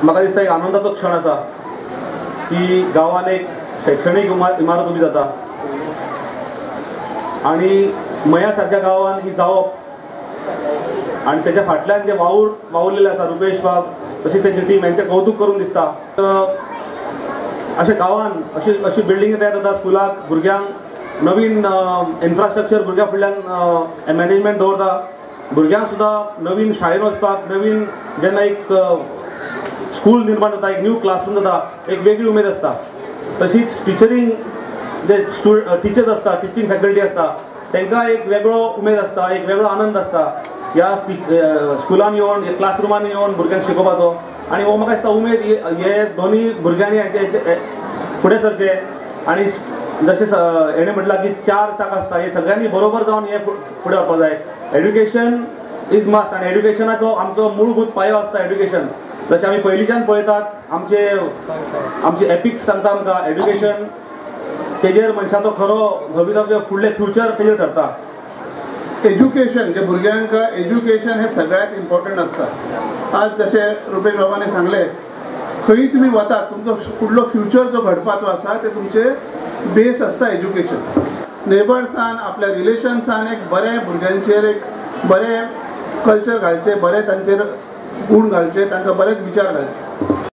म्हाका दिसता एक आनंदाचो क्षण आसा की गांवान एक शैक्षणीक इमारत उबी जाता आनी मया सारक्या गांवान ही जावप आनी तेच्या फाटल्यान जे वावुरलेले आसा रुपेश बाब तशीच तेंची टीम हेंचें कौतूक करून दिसता। अशें गांवान अशी अशी बिल्डिंग तयार जाता, स्कुलाक भुरग्यांक नवीन इन्फ्रास्ट्रक्चर भुरग्यां फुडल्यान मॅनेजमेंट दवरता, भुरग्यांक सुद्दां नवीन शाळेन वचपाक नवीन जेन्ना एक स्कूल निर्माण जाता, एक न्यू क्लासरूम जाता, एक वेगळी उमेद आसता। तशीच टिचरींग जे टिचर्स आसता, टिचींग फॅकल्टी आसता, तांकां एक वेगळो उमेद आसता, एक वेगळो आनंद आसता ह्या स्कुलान येवन क्लासरुमान येवन भुरग्यांक शिकोवपाचो। आनी हो म्हाका दिसता उमेद हे दोनूय भुरग्यांनी हांचे फुडें सरचें आनी जशें हेणें म्हटलां की 4 चाक आसता, हे सगळ्यांनी बरोबर जावन हे फुडें व्हरपाक जाय। एड्युकेशन is must आनी एड्युकेशनाचो आमचो मूलभूत पायो आसता एड्युकेशन। जशें आमी पयलींच्यान पळयतात, आमचे आमचे एपिक्स सांगता आमकां एड्युकेशन तेजेर मनशाचो खरो भवितव्य फुडलें फ्युचर तेजेर ठरता। एज्युकेशन जे भुरग्यांक एज्युकेशन हे सगळ्यात इम्पॉर्टंट आसता। आज जशें रुपेश बाबांनी सांगलें, खंय तुमी वतात तुमचो फुडलो फ्युचर जो घडपाचो आसा ते तुमचे बेस आसता एज्युकेशन। नेबर्सान आपल्या रिलेशन्सान एक बरें भुरग्यांचेर एक बरें कल्चर घालचें, बरें तांचेर गूण घालचे, तांकां बरेच विचार घालचे।